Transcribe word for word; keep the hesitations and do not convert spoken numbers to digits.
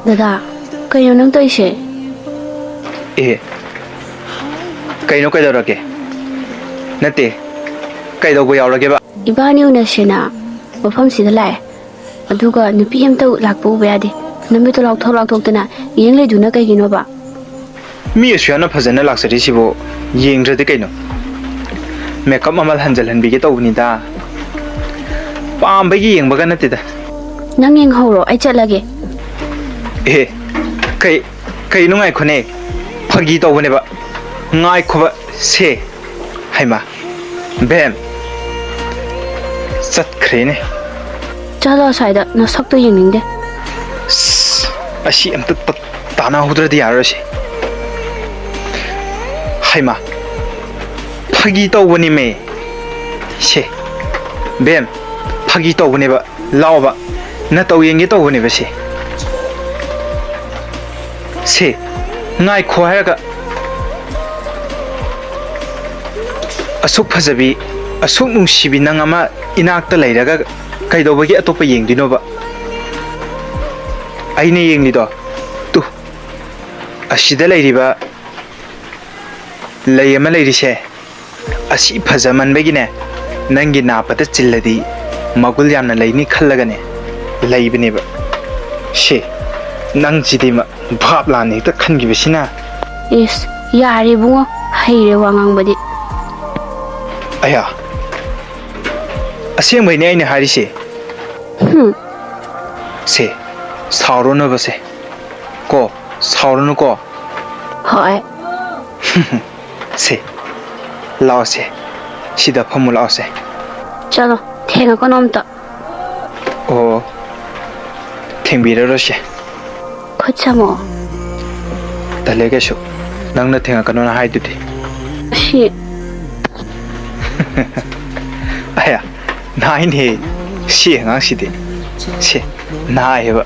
ꯗꯗꯥ, ꯀꯩꯅꯣ ꯅꯪ ꯇꯧꯔꯤꯁꯦ? ꯑꯦ, ꯀꯩꯅꯣ ꯀꯩꯗꯧꯔꯒꯦ? ꯅꯠꯇꯦ, ꯀꯩꯗꯧꯕ ꯌꯥꯎꯔꯒꯦꯕ? ꯏꯕꯥꯅꯤ ꯎꯅꯁꯦꯅ ꯃꯐꯝꯁꯤꯗ ꯂꯥꯛꯑꯦ, ꯑꯗꯨꯒ ꯅꯨꯄꯤ ꯑꯝꯇ ꯂꯥꯛꯄ ꯎꯕ ꯌꯥꯗꯦ꯫ ꯅꯃꯤꯠꯇꯣ ꯂꯥꯎꯊꯣꯛ ꯂꯥꯎꯊꯣꯛꯇꯅ ꯌꯦꯡ ꯂꯩꯗꯨꯅ ꯀꯩꯒꯤꯅꯣꯕ? ꯃꯤ ꯑꯁꯨꯛ ꯌꯥꯝꯅ ꯐꯖꯅ ꯂꯥꯛꯆꯔꯤꯁꯤꯕꯨ ꯌꯦꯡꯗ꯭ꯔꯗꯤ ꯀꯩꯅꯣ? ꯃꯦꯀꯞ ꯃꯃꯜ ꯍꯟꯖꯤꯜꯍꯟꯕꯤꯒꯦ ꯇꯧꯕꯅꯤꯗ꯫ ꯄꯥꯝꯕꯒꯤ ꯌꯦꯡꯕꯒ ꯅꯠꯇꯦꯗ꯫ ꯅꯪ ꯌꯦꯡꯍꯧꯔꯣ, ꯑꯩ ꯆꯠꯂꯒꯦ꯫ ꯑꯦ, ꯀꯩ, ꯀꯩꯅꯣ ꯉꯥꯏꯈꯣꯅꯦ꯫ ꯐꯥꯒꯤ ꯇꯧꯕꯅꯦꯕ꯫ ꯉꯥꯏꯈꯣꯕ ꯁꯦ꯫ ꯍꯩꯃꯥ꯫ ꯕꯦꯝ꯫ ꯆꯠꯈ꯭ꯔꯦꯅꯦ꯫ ꯆꯠꯂꯣ ꯑꯁ꯭ꯋꯥꯏꯗ, ꯅꯁꯛꯇꯣ ꯌꯦꯡꯅꯤꯡꯗꯦ꯫ ꯑꯁ, ꯑꯁꯤ ꯑꯝꯇ ꯇ-, ꯇꯥꯟꯅꯍꯧꯗ꯭ꯔꯗꯤ ꯌꯥꯔꯔꯣꯏꯁꯦ꯫ ꯍꯩꯃꯥ꯫ ꯐꯥꯒꯤ ꯇꯧꯕꯅꯤꯃꯦ꯫ ꯁꯦ꯫ ꯕꯦꯝ, ꯐꯥꯒꯤ ꯇꯧꯕꯅꯦꯕ꯫ ꯂꯥꯎꯕ꯫ ꯅꯇꯧ ꯌꯦꯡꯒꯦ ꯇꯧꯕꯅꯦꯕ ꯁꯦ꯫ ꯁꯦ꯫ ꯉꯥꯏꯈꯣ ꯍꯥꯏꯔꯒ꯫ ꯑꯁꯨꯛ ꯐꯖꯕꯤ, ꯑꯁꯨꯛ ꯅꯨꯡꯁꯤꯕꯤ ꯅꯪ ꯑꯃ ꯏꯅꯥꯛꯇ ꯂꯩꯔꯒ ꯀꯩꯗꯧꯕꯒꯤ ꯑꯇꯣꯞꯄ ꯌꯦꯡꯗꯣꯏꯅꯣꯕ? ꯑꯩꯅ ꯌꯦꯡꯂꯤꯗꯣ꯫ ꯇꯨ꯫ ꯑꯁꯤꯗ ꯂꯩꯔꯤꯕ ꯂꯩ ꯑꯃ ꯂꯩꯔꯤꯁꯦ, ꯑꯁꯤ ꯐꯖꯃꯟꯕꯒꯤꯅꯦ, ꯅꯪꯒꯤ ꯅꯥꯄꯗ ꯆꯤꯜꯂꯗꯤ ꯃꯒꯨꯟ ꯌꯥꯝꯅ ꯂꯩꯅꯤ ꯈꯜꯂꯒꯅꯦ ꯂꯩꯕꯅꯦꯕ꯫ ꯁꯦ, ꯅꯪꯁꯤꯗꯤ ꯃ-, ꯚꯥꯞ ꯂꯥꯟꯅ ꯍꯦꯛꯇ ꯈꯟꯈꯤꯕꯁꯤꯅ꯫ ꯏꯁ, ꯌꯥꯔꯦ ꯏꯕꯨꯡꯉꯣ, ꯍꯩꯔꯦ ꯋꯥ ꯉꯥꯡꯕꯗꯤ꯫ ꯑꯌꯥ, ꯑꯁꯦꯡꯕꯩꯅꯦ ꯑꯩꯅ ꯍꯥꯏꯔꯤꯁꯦ꯫ ꯍꯨꯝ꯫ ꯁꯦ, ꯁꯥꯎꯔꯅꯨꯕꯁꯦ꯫ ꯀꯣ, ꯁꯥꯎꯔꯅꯨꯀꯣ꯫ ꯍꯣꯏ꯫ ꯁꯦ, ꯂꯥꯛꯑꯣꯁꯦ꯫ ꯁꯤꯗ ꯐꯝꯃꯨ ꯂꯥꯛꯑꯣꯁꯦ꯫ ꯆꯠꯂꯣ, ꯊꯦꯡꯉꯛꯀꯅꯣ ꯑꯝꯇ꯫ ꯑꯣ, ꯊꯦꯡꯕꯤꯔꯔꯣꯏꯁꯦ꯫ ꯈꯨꯠ ꯁꯝꯃꯛꯑꯣ꯫ ꯇꯜꯂꯦ ꯀꯩꯁꯨ꯫ ꯅꯪꯅ ꯊꯦꯡꯉꯛꯀꯅꯣꯅ ꯍꯥꯏꯗꯨꯗꯤ꯫ ꯁꯤ꯫ ꯑꯌꯥ, ꯅꯥꯏꯅꯦ꯫ ꯁꯤ ꯑꯉꯥꯡꯁꯤꯗꯤ꯫ ꯁꯤ, ꯅꯥꯏꯌꯦꯕ꯫